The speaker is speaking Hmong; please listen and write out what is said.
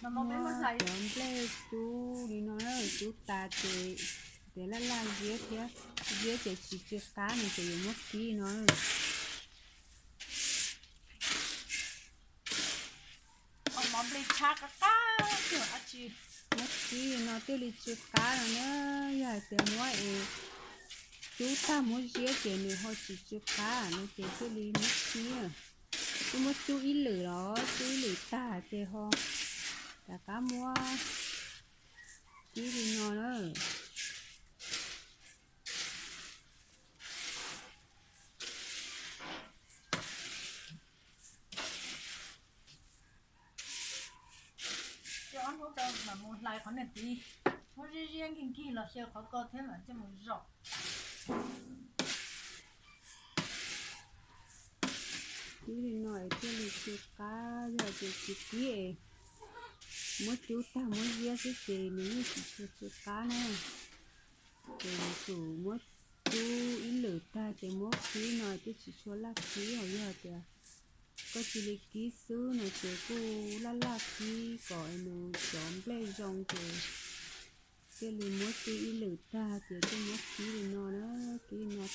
Muab cov nplej cub li no na, cub tas ces, ces laj laj ziab thiab, ziab ces tsis tsw qab no ces yuav muab kib no. Muab kib no thiaj li tsw qab no na. Yog hais tias muab es cub tag muab ziab ces nws ho tsis tsw qab no ces thiaj li muab kib. Twb muab cub ib lwm los cub ib lwm tag ces ho rov qab muab kib li no na. Coj ob hnub rau mam mus hlais qhov niag tid, muab ziab ziab nkig nkig los xyaw qhov ko thiab mam coj mus zom. Kib li no es thiaj li tsw qab, yog tias tsis kib es muab cub tag muab ziab xwb ces nws yeej tsis tshua tsw qab na. Ces yuav tsum muab cub ib lwm tag ces muab kib no thiaj tsis tshua laj kib, ho yog tias koj cia li kib xwb no ces kuj laj laj kib kom nws cov nplej zoo ces thiaj li muab cub ib lwm tag ces thiaj muab kib li no na, kib li no.